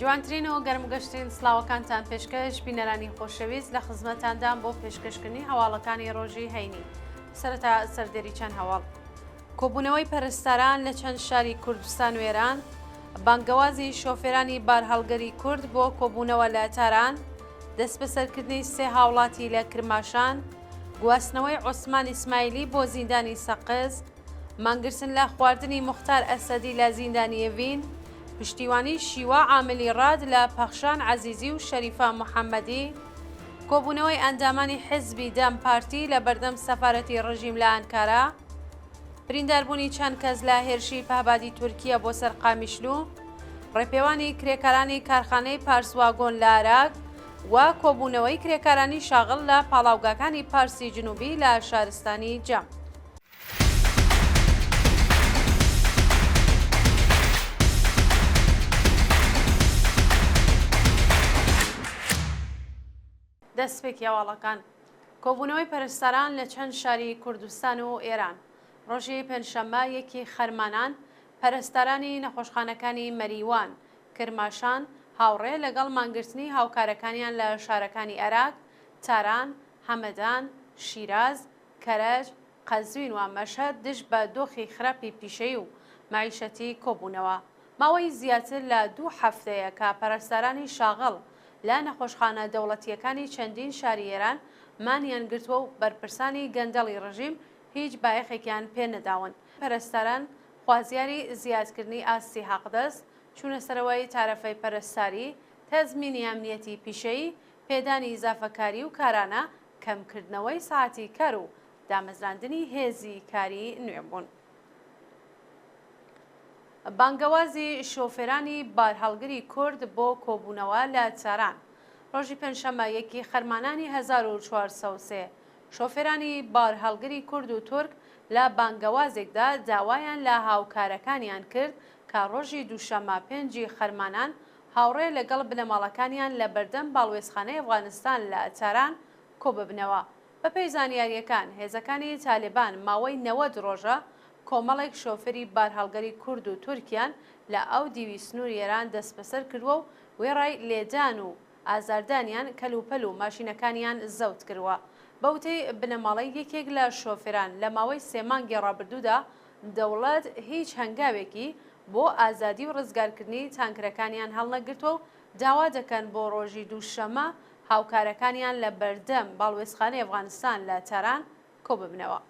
جوانترین و گەرمگەشترین سڵاوەکانتان پێشکەش بینەرانی خۆشەویست لە خزمەتاندام بۆ پێشکەشکردنی هەواڵەکانی ڕۆژی هەینی. سەرەتا سەردێری چەند هەواڵ. کۆبوونەوەی پەرستاران لە چەند شاری کوردستان و ئێران، بانگەوازی شۆفێرانی بارهەڵگەری کورد بۆ کۆبوونەوە لە تاران، دەستبەسەرکردنی سێ هاوڵاتی لە کرماشان، گواستنەوەی عوسمان ئیسماعیلی بۆ زیندانی سەقز، مانگرتن لە خواردنی موختار ئەسەدی لە زیندانی ئێڤین، پشتیوانی شیوا عاملی ڕاد لە پەخشان عەزیزی و شەریفە محەممەدی، کۆبوونەوەی ئەندامانی حیزبی دەم پارتی لە بەردەم سەفارەتی ڕژیم لە ئانکارا، برینداربوونی چەند کەس لە هێرشی پەهبادی تورکیە بۆ سەر قامیشلو، ڕێپێوانی کرێکارانی کارخانەی پارس واگۆن لە ئەراک و کۆبوونەوەی کرێکارانی شاغڵ لە پاڵاوگاکانی پارسی جنوبی لە شارستانی جەم. دەستپێکی هەواڵەکان کۆبوونەوەی پەرستاران لە چەند شاری کوردستان و ئێران ڕۆژی پێنجشەممە یەکی خەرمانان پەرستارانی نەخۆشخانەکانی مەریوان، کرماشان هاوڕێ لەگەڵ مانگرتنی هاوکارەکانیان لە شارەکانی ئەراک، تاران، هەمەدان، شیراز، کەرەج، قەزوین و مەشهەد دژ بە دۆخی خراپی پیشەیی و مەعیشەتی کۆبوونەوە. ماوەی زیاتر لە دوو هەفتەیە کە پەرستارانی شاغڵ لە نەخۆشخانە دەوڵەتییەکانی چەندین شاری ئێران مانیان گرتووە و بەرپرسانی گەندەڵی ڕژیم هیچ بایەخێکیان پێ نەداون. پەرستاران خوازیاری زیادکردنی ئاستی حەقدەست، چوونەسەرەوەی تارەفەی پەرستاری، تەزمینی ئەمنیەتی پیشەیی، پێدانی ئیزافەکاری و کارانە، کەمکردنەوەی سەعاتی کار و دامەزراندنی هێزی کاری نوێ بوون. بانگەوازی شۆفێرانی بارهەڵگری کورد بۆ کۆبوونەوە لە تاران ڕۆژی پێنجشەممە یەکی خەرمانانی 1403 شۆفێرانی بارهەڵگری کورد و تورک لە بانگەوازێکدا داوایان لە هاوکارەکانیان کرد کە ڕۆژی دووشەممە پێنجی خەرمانان هاوڕێ لەگەڵ بنەماڵەکانیان لە بەردەم باڵوێزخانەی ئەفغانستان لە تاران کۆببنەوە. بەپێی زانیارییەکان، هێزەکانی تالێبان ماوەی 90 ڕۆژە کۆمەڵێک شۆفێری بارهەڵگەری کورد و تورکیان لە ئەو دیوی سنووری ئێران دەستبەسەر کردووە و وێڕای لێدان و ئازاردانیان کەلوپەل و ماشینەکانیان زەوت کردووە. بە وتەی بنەماڵەی یەکێک لە شۆفێران، لە ماوەی سێ مانگی ڕابردوودا دەوڵەت هیچ هەنگاوێکی بۆ ئازادی و ڕزگارکردنی تانکرەکانیان هەڵنەگرتووە و داوا دەکەن بۆ ڕۆژی دووشەممە هاوکارەکانیان لە بەردەم باڵوێزخانەی ئەفغانستان لە تاران کۆببنەوە.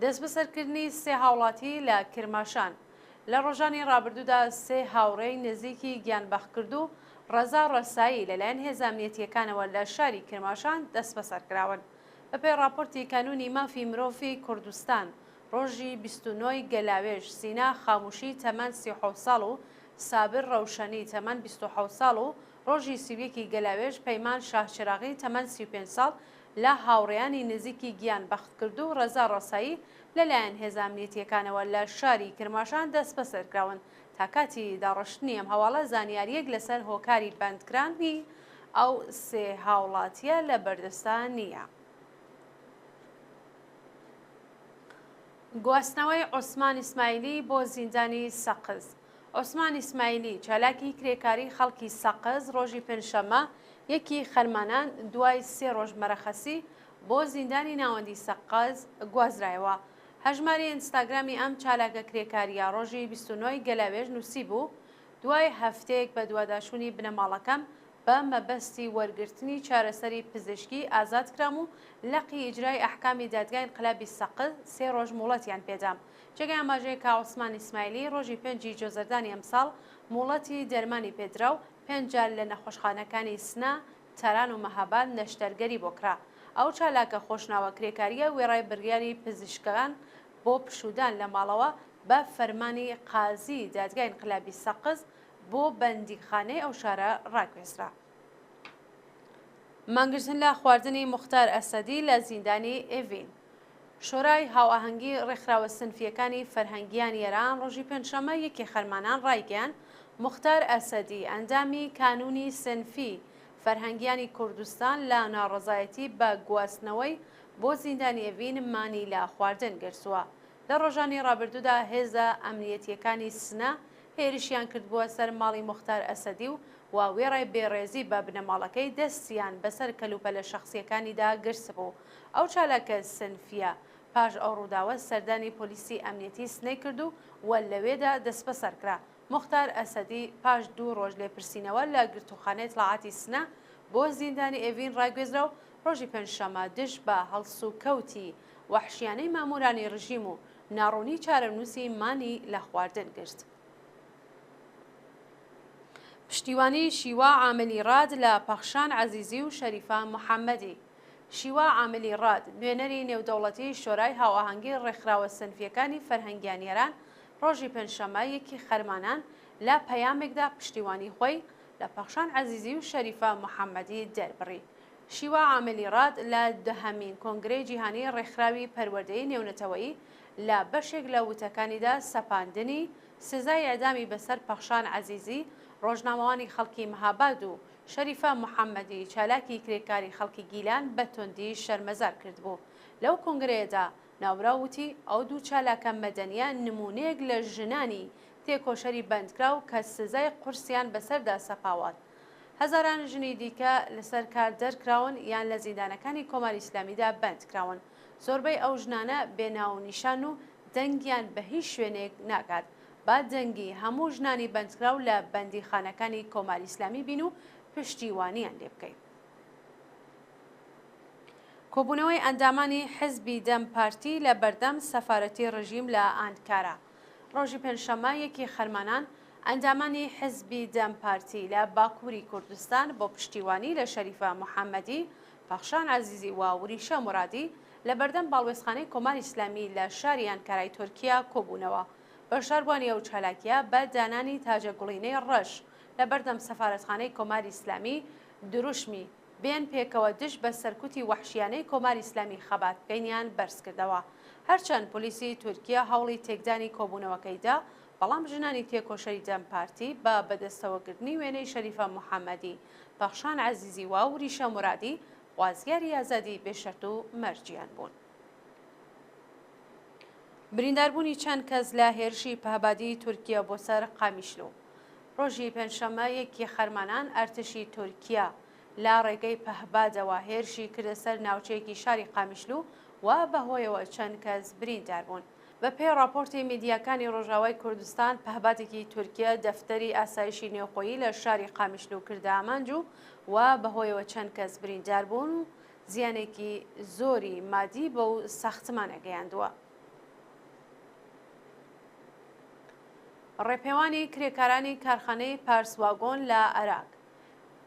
دەستبەسەرکردنی سێ هاوڵاتی لە کرماشان لە ڕۆژانی ڕابردوودا سێ هاوڕێی نزیکی گیانبەختکردوو ڕەزا ڕەسایی لەلایەن هێزە ئەمنیەتییەکانەوە لە شاری کرماشان دەستبەسەرکراون. بەپێی ڕاپۆرتی کانوونی مافی مرۆڤی کوردستان، ڕۆژی 29 ی گەلاوێژ سینا خاموشی تەمەن 37 ساڵ و سابر ڕەوشەنی تەمەن 27 ساڵ و ڕۆژی 31 ی گەلاوێژ پەیمان شاهچراغی تەمەن 35 ساڵ لە هاوڕێیانی نزیکی گیان بەختکردوو ڕەزا ڕەسایی لەلایەن هێزە ئەمنیەتییەکانەوە لە شاری کرماشان دەستبەسەرکراون. تا کاتی داڕشتنی ئەم هەواڵە زانیارییەک لەسەر هۆکاری بەندکرانی ئەو سێ هاوڵاتییە لە بەردەستا نییە. گواستنەوەی عوسمان ئیسماعیلی بۆ زیندانی سەقز عوسمان ئیسماعیلی، چالاکی کرێکاری خەڵکی سەقز، ڕۆژی پێنجشەممە یەکی خەرمانان دوای سێ ڕۆژ مەرەخەسی بۆ زیندانی ناوەندی سەقز گوازرایەوە. هەژماری ئینستاگرامی ئەم چالاکە کرێکارییە ڕۆژی 29 ی گەلاوێژ نووسیبوو، دوای هەفتەیەک بەدواداچوونی بنەماڵەکەم بە مەبەستی وەرگرتنی چارەسەری پزیشکی ئازاد کرام و لقی ئیجرای ئەحکامی دادگای ئینقلابی سەقز سێ ڕۆژ موڵەتیان پێدام. جێگای ئاماژەیە کە عوسمان ئیسماعیلی ڕۆژی پێنجی جۆزەردانی ئەمساڵ موڵەتی دەرمانی پێدرا و پێنج جار لە نەخۆشخانەکانی سنە، تاران و مەهاباد نەشتەرگەری بۆ کرا. ئەو چالاکە خۆشناوە کرێکارییە وێڕای بڕیاری پزیشکان بۆ پشوودان لە ماڵەوە بە فەرمانی قازیی دادگای ئینقلابی سەقز بۆ بەندیخانەی ئەو شارە ڕاگوێزرا. مانگرتن لە خواردنی موختار ئەسەدی لە زیندانی ئێڤین. شۆرای هاوئاهەنگی ڕێکخراوە سنفییەکانی فەرهەنگیانی ئێران ڕۆژی پێنجشەممە یەکی خەرمانان ڕایگەیاند، موختار ئەسەدی، ئەندامی کانوونی سنفی فەرهەنگیانی کوردستان لە ناڕەزایەتی بە گواستنەوەی بۆ زیندانی ئێڤین مانی لە خواردن گرتووە. لە ڕۆژانی ڕابردوودا هێزە ئەمنیەتییەکانی سنە هێرشیان کردبووە سەر ماڵی موختار ئەسەدی و و وێڕای بێڕێزی بە بنەماڵەکەی دەستیان بەسەر کەلوپەلە شەخسییەکانیدا گرتبوو. ئەو چالاکە سنفییە پاش ئەو ڕووداوە سەردانی پۆلیسی ئەمنیەتی سنەی کرد و و لەوێدا دەستبەسەر کرا. موختار ئەسەدی پاش دوو ڕۆژ لێپرسینەوە لە گرتووخانەی ئیتڵاعاتی سنە بۆ زیندانی ئێڤین ڕاگوێزرا و ڕۆژی پێنجشەممە دژ بە هەڵسوکەوتی وەحشیانەی ماموورانی ڕژیم و ناڕوونی چارەنووسی مانی لە خواردن گرت. پشتیوانی شیوا عاملی ڕاد لە پەخشان عەزیزی و شەریفە محەممەدی. شیوا عاملی ڕاد، نوێنەری نێودەوڵەتی شۆرای هاوئاهەنگی ڕێکخراوە سنفییەکانی فەرهەنگیان ئێران، ڕۆژی پێنجشەممە یەکی خەرمانان لە پەیامێکدا پشتیوانی خۆی لە پەخشان عەزیزی و شەریفە محەممەدی دەربڕی. شیوا عاملی ڕاد لە دەهەمین کۆنگرەی جیهانی ڕێکخراوی پەروەردەی نێونەتەوەیی لە بەشێک لە وتەکانیدا سەپاندنی سزای ئێعدامی بەسەر پەخشان عەزیزی ڕۆژنامەوانی خەڵکی مهاباد و شەریفە محەممەدی چالاکی کرێکاری خەڵکی گیلان بە توندی شەرمەزار کردبوو. لەو کۆنگرەیەدا ناوبراو وتی، ئەو دوو چالاکە مەدەنییە نموونەیەک لە ژنانی تێکۆشەری بەندکراو کە سزای قورسیان بەسەردا سەپاوە، هەزاران ژنی دیکە لەسەر کار دەرکراون یان لە زیندانەکانی کۆماری ئیسلامیدا بەندکراون. زۆربەی ئەو ژنانە بێ ناو و نیشان و دەنگیان بە هیچ شوێنێک ناگات. با دەنگی هەموو ژنانی بەندکراو لە بەندیخانەکانی کۆماری ئیسلامی بین و پشتیوانیان لێ بکەین. کۆبوونەوەی ئەندامانی حیزبی دەم پارتی لە بەردەم سەفارەتی ڕژیم لە ئانکارا. ڕۆژی پێنجشەممە یەکی خەرمانان ئەندامانی حیزبی دەم پارتی لە باکووری کوردستان بۆ پشتیوانی لە شەریفە محەممەدی، پەخشان عەزیزی و وریشە مورادی لە بەردەم باڵوێزخانەی کۆماری ئیسلامی لە شاری ئانکارای تورکیا کۆبوونەوە. بەشداربووانی ئەو چالاکییە بە دانانی تاجەگوڵینەی ڕەش لە بەردەم سەفارەتخانەی کۆماری ئیسلامی دروشمی بێن پێکەوە دژ بە سەرکوتی وەحشیانەی کۆماری ئیسلامی خەبات بکەینیان بەرز کردەوە. هەرچەند پۆلیسی تورکیە هەوڵی تێکدانی کۆبوونەوەکەی دا، بەڵام ژنانی تێکۆشەری دەم پارتی بە بەدەستەوەگرتنی وێنەی شەریفە محەمەدی، پەخشان عەزیزی و وریشە مورادی خوازیاری ئازادی بێ شەرت و مەرجیان بوون. برینداربوونی چەند کەس لە هێرشی پەهبادی تورکیە بۆ سەر قامیشلو. ڕۆژی پێنجشەممە یەکی خەرمانان ئەرتشی تورکیە لە ڕێگەی پەهبادەوە هێرشی کردە سەر ناوچەیەکی شاری قامیشلو و بەهۆیەوە چەند کەس بریندار بوون. بەپێی ڕاپۆرتی میدیاکانی ڕۆژاوای کوردستان، پەهبادێکی تورکیە دەفتەری ئاسایشی نێوخۆیی لە شاری قامیشلو کردە ئامانج و و بەهۆیەوە چەند کەس بریندار بوون و زیانێکی زۆری مادی بەو ساختمانە گەیاندووە. ڕێپێوانی کرێکارانی کارخانەی پارس واگۆن لە ئەراک.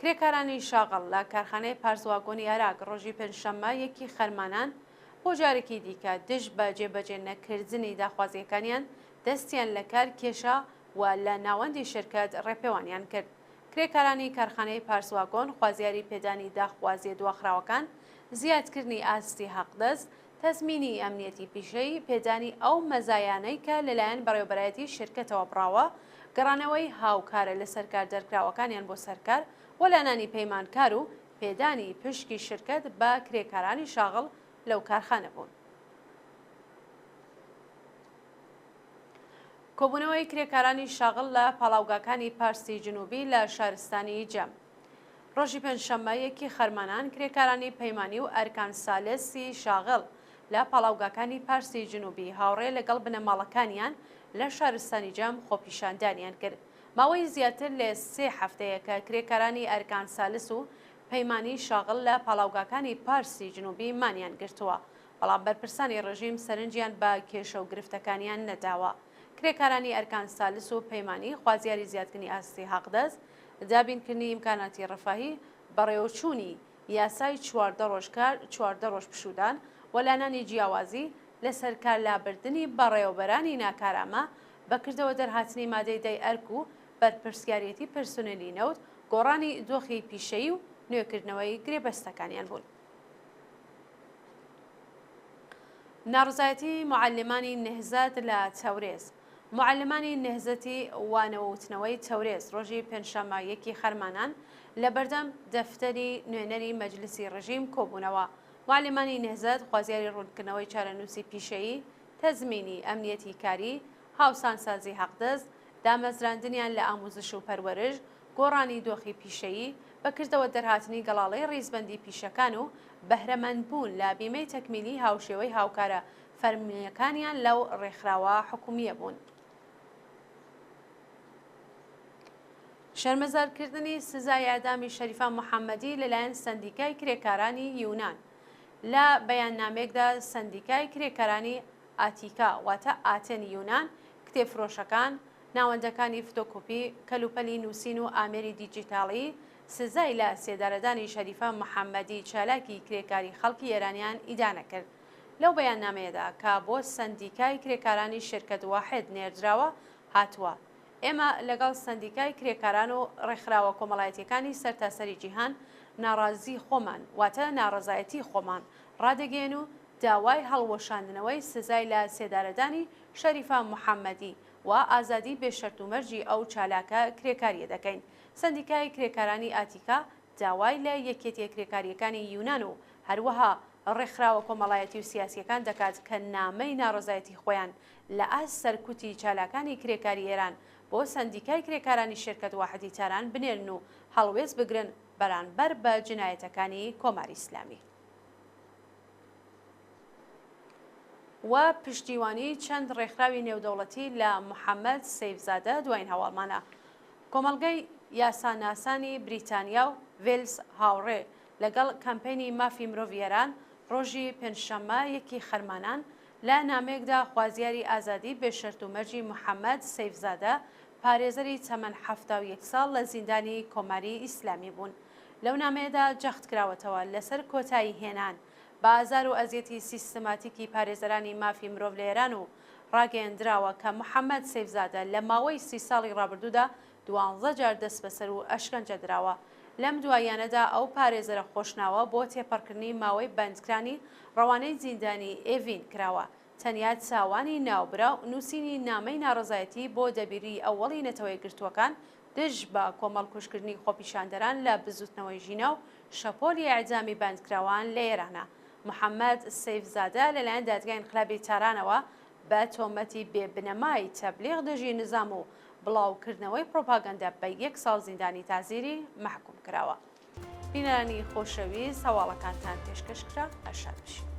کرێکارانی شاغڵ لە کارخانەی پارس واگۆنی ئەراک ڕۆژی پێنجشەممە یەکی خەرمانان بۆ جارێکی دیکە دژ بە جێبەجێ نەکردنی داخوازییەکانیان دەستیان لە کار کێشا و لە ناوەندی شرکەت ڕێپێوانیان کرد. کرێکارانی کارخانەی پارس واگۆن خوازیاری پێدانی داخوازییە دواخراوەکان، زیادکردنی ئاستی حەقدەست، تەزمینی ئەمنیەتی پیشەیی، پێدانی ئەو مەزایانەی کە لەلایەن بەڕێوەبەرایەتی شرکەتەوە بڕاوە، گەڕانەوەی هاوکارە لەسەرکار دەرکراوەکانیان بۆ سەرکار، وەلانانی پەیمانکار و پێدانی پشکی شرکەت بە کرێکارانی شاغڵ لەو کارخانە بوون. کۆبوونەوەی کرێکارانی شاغڵ لە پاڵاوگاکانی پارسی جنوبی لە شارستانی جەم. ڕۆژی پێنجشەممە یەکی خەرمانان کرێکارانی پەیمانی و ئەرکان سالسی شاغڵ لە پاڵاوگاکانی پارسی جنوبی هاوڕێ لەگەڵ بنەماڵەکانیان لە شارستانی جەم خۆپیشاندانیان کرد. ماوەی زیاتر لە سێ هەفتەیە کە کرێکارانی ئەرکان سالس و پەیمانی شاغڵ لە پاڵاوگاکانی پارسی جنوبی مانیان گرتووە، بەڵام بەرپرسانی ڕژیم سەرنجیان بە کێشە و گرفتەکانیان نەداوە. کرێکارانی ئەرکان سالس و پەیمانی خوازیاری زیادکردنی ئاستی حەقدەست، دابینکردنی ئیمکاناتی ڕەفاهی، بەڕێوەچوونی یاسای 14 ڕۆژ کار، 14 ڕۆژ پشوودان، وەلانانی جیاوازی، لەسەر کار لابردنی بەڕێوەبەرانی ناکارامە، بەکردەوە دەرهاتنی مادەی دەی ئەرک و بەرپرسیاریەتی پرسونێلی نەوت، گۆڕانی دۆخی پیشەیی و نوێکردنەوەی گرێبەستەکانیان بوون. ناڕزایەتی موعەلیمانی نهزەت لە تەورێز موعەلیمانی نهزەتی وانەوتنەوەی تەورێز ڕۆژی پێنجشەممە یەکی خەرمانان لە بەردەم دەفتەری نوێنەری مەجلسی ڕژیم کۆبوونەوە. موعەلیمانی نهزەت خوازیاری ڕوونکردنەوەی چارەنووسی پیشەیی، تەزمینی ئەمنیەتی کاری، هاوسانسازی حەقدەست، دامەزراندنیان لە ئامووزش و پەروەرش، گۆڕانی دۆخی پیشەیی، بە کردەوە دەرهاتنی گەڵاڵەی ڕیزبەندی پیشەکان و بەهرەمەند بوون لە بیمەی تەکمیلی هاوشێوەی هاوکارە فەرمییەکانیان لەو ڕێکخراوە حکوومییە بوون. شەرمەزارکردنی سزای ئێعدامی شەریفە محەممەدی لەلایەن سەندیکای کرێکارانی یونان لە بەیاننامەیەکدا سەندیکای کرێکارانی ئاتیکا واتە ئاتێنی یونان، کتێبفرۆشەکان، ناوەندەکانی فتۆکۆپی، کەلوپەلی نووسین و ئامێری دیجیتاڵی، سزای لە سێدارەدانی شەریفە محەممەدی چالاکی کرێکاری خەڵکی ئێرانیان ئیدانە کرد. لەو بەیاننامەیەدا کە بۆ سەندیکای کرێکارانی شرکەت واحد نێردراوە هاتووە، ئێمە لەگەڵ سەندیکای کرێکاران و ڕێکخراوە کۆمەڵایەتییەکانی سەرتاسەری جیهان ناڕازی خۆمان واتە ناڕەزایەتی خۆمان ڕادەگەیەن و داوای هەڵوەشاندنەوەی سزای لە سێدارەدانی شەریفە محەممەدی و ئازادی بێ شەرت و مەرجی ئەو چالاکە کرێکارییە دەکەین. سەندیکای کرێکارانی ئاتیکا داوای لە یەکێتییە کرێکارییەکانی یونان و هەروەها ڕێکخراوە کۆمەڵایەتی و سیاسییەکان دەکات کە نامەی ناڕەزایەتی خۆیان لە ئاست سەرکوتی چالاکانی کرێکاری ئێران بۆ سەندیکای کرێکارانی شێرکەت واحدی تاران بنێرن و هەڵوێست بگرن بەرانبەر بە جنایەتەکانی کۆماری ئیسلامی. و پشتیوانی چەند ڕێکخراوی نێودەوڵەتی لە محەمەد سەیفزادە دواین هەواڵمانە. کۆمەڵگەی یاساناسانی بریتانیا و ڤێلس هاوڕێ لەگەڵ کەمپەینی مافی مرۆڤی ئێران ڕۆژی پێنجشەممە یەکی خەرمانان لە نامەیەکدا خوازیاری ئازادی بێ شەرت و مەرجی محەمەد سەیفزادە پارێزەری تەمەن 71 ساڵ لە زیندانی کۆماری ئیسلامی بوون. لەو نامەیەدا جەخت کراوەتەوە لەسەر کۆتایی هێنان بە ئازار و ئەزیەتی سیستماتیکی پارێزەرانی مافی مرۆڤ لە ئێران و ڕاگەیەندراوە کە محەمەد سەیفزادە لە ماوەی سی ساڵی ڕابردوودا دوانزە جار دەستبەسەر و ئەشکەنجە دراوە. لەم دواییانەدا ئەو پارێزەرە خۆشناوە بۆ تێپەڕکردنی ماوەی بەندکرانی ڕەوانەی زیندانی ئێڤین کراوە. تەنیا تاوانی ناوبراو نووسینی نامەی ناڕەزایەتی بۆ دەبیری ئەوەڵی نەتەوەیەکگرتووەکان دژ بە کۆمەڵکوژکردنی خۆپیشاندەران لە بزووتنەوەی ژینا و شەپۆلی ئێعدامی بەندکراوان لە ئێرانە. محەممەد سەیفزادە لەلایەن دادگای ئینقلابی تارانەوە بە تۆمەتی بێ بنەمای تەبلیغ دژی نزام و بڵاوکردنەوەی پرۆپاگەندە بە یەک ساڵ زیندانی تەعزیری مەحکوم کراوە. بینەرانی خۆشەویست هەواڵەکانتان پێشکەش کرا هەر شاد بژین.